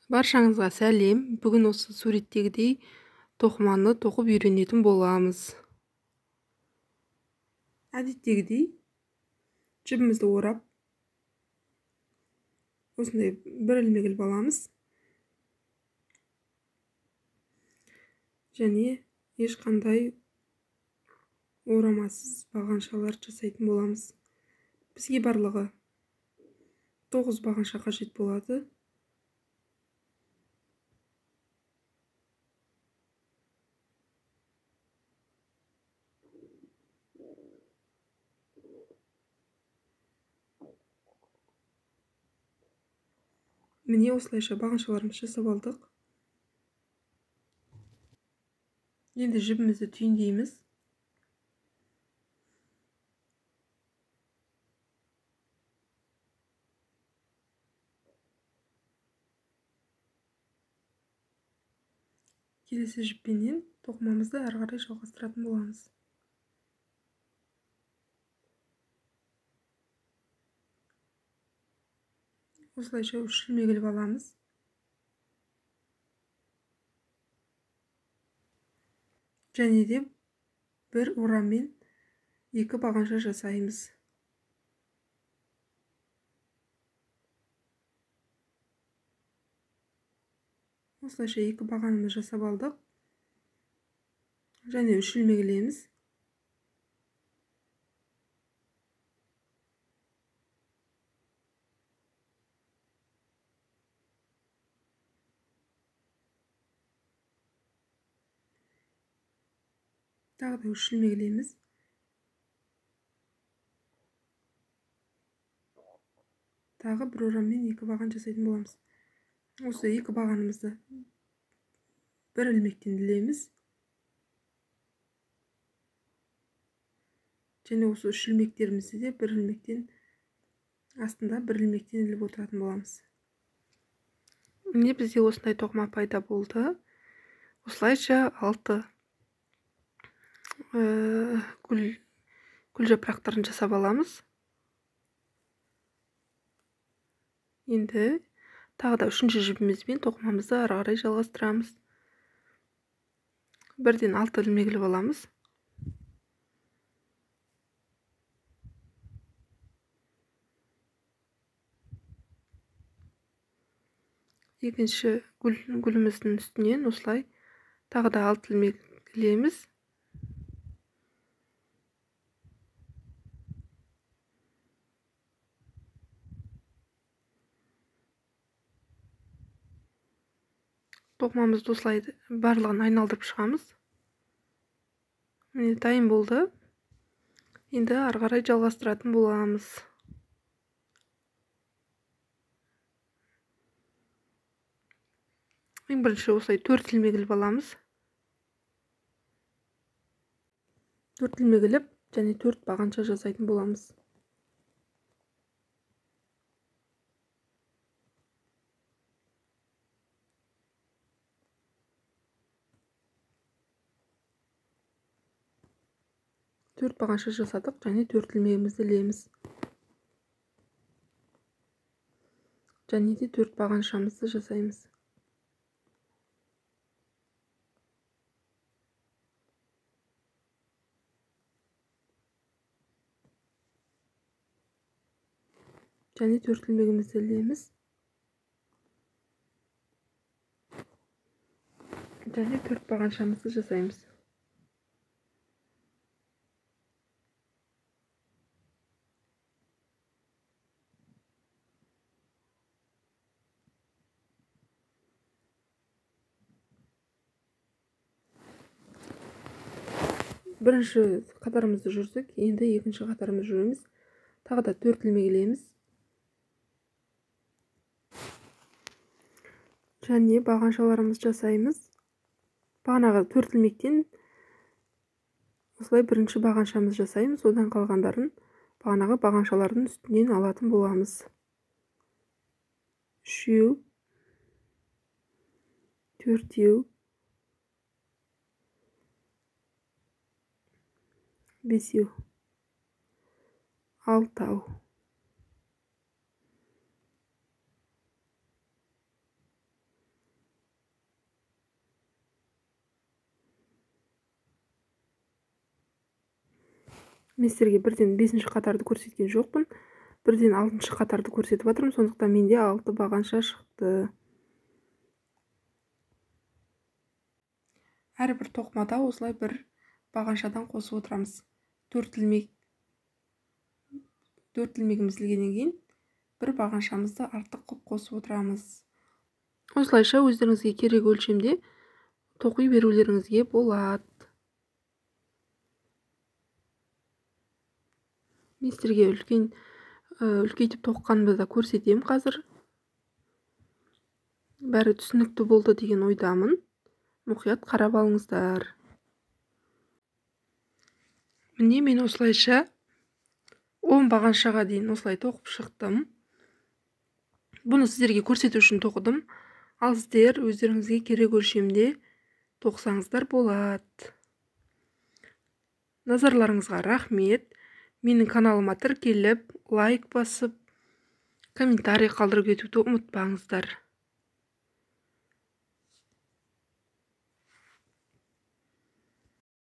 Баршаңызға сәлем. Бүгін осы суреттегідей тоқыманы тоқып үйренетін боламыз. Әдеттегідей жібімізді орап, осындай бір ілмек іліп аламыз. Және ешқандай орамасыз бағаншалар жасайтын боламыз. Бізге барлығы 9 бағанша қажет болады. Міне осылайша бағаншаларымызды жасап алдық. Енді жібімізді түйіндейміз. Келесі жіппенен тоқымамызды әрі қарай жалғастыратын боламыз. Осылайша үш ілмек іліп аламыз. Және де бір ораммен 2 бағанша жасаймыз. Осылайша 2 бағанымызды жасап алдық. Және үш ілмек ілеміз. Тағы да үш ілмек ілеміз. Тағы бір ораммен 2 баған жасайтын боламыз. Осы 2 бағанымызды бір ілмектен ілеміз. Және осы үш ілмектерімізді де бір ілмектен астында бір ілмектен іліп отыратын боламыз. Міне бізде осындай тоқыма пайда болды. Осылайша 6 гүл жапырақтарын жасап аламыз. Енді тағы да үшінші жібімізбен тоқымамызды ары қарай жалғастырамыз. Бірден 6 ілмек іліп аламыз. Екінші гүліміздің үстінен осылай тағы да 6 ілмек ілеміз. Тоқымамызды осылай барлығын айналдырып шығамыз. Міне дайын болды. Енді ары қарай жалғастыратын боламыз. Ең бірінші осылай 4 ілмек іліп аламыз. 4 ілмек іліп және 4 бағанша жасайтын боламыз. Төрт бағанша жасадық және 4 ілмегімізді ілеміз. Және де 4 бағаншамызды жасаймыз. Және 4 ілмегімізді ілеміз. Және 4 бағаншамызды жасаймыз. Бірінші қатарымызды жүрдік, енді екінші қатарымызды жүреміз. Тағы да 4 ілмек ілеміз. Және бағаншаларымызды жасаймыз. Бағанағы 4 ілмектен осылай бірінші бағаншамызды жасаймыз. Одан қалғандарын бағанағы бағаншалардың үстінен алатын боламыз. 3, 4, 5, 6. Мен сіздерге бірден 5-ші қатарды көрсеткен жоқпын. Бірден 6-шы қатарды көрсетіп жатырмын, сондықтан менде 6 бағанша шықты. Әрбір тоқымада осылай бір бағаншадан қосып отырамыз. 4 ілмек, 4 ілмегіміз ілгеннен кейін бір бағаншамызды артық қылып қосып отырамыз. Осылайша өздеріңізге керек өлшемде тоқи берулеріңізге болады. Мен сіздерге үлкейтіп тоққанымды да көрсетемін қазір. Бәрі түсінікті болды деген ойдамын. Мұқият қарап алыңыздар. Міне мен осылайша 10 бағаншаға дейін осылай тоқып шықтым. Бұны сіздерге көрсету үшін тоқыдым. Ал сіздер өздеріңізге керек өлшемде тоқсаңыздар болады. Назарларыңызға рахмет. Менің каналыма тіркеліп, лайк басып, комментарий қалдырып кетуді ұмытпаңыздар.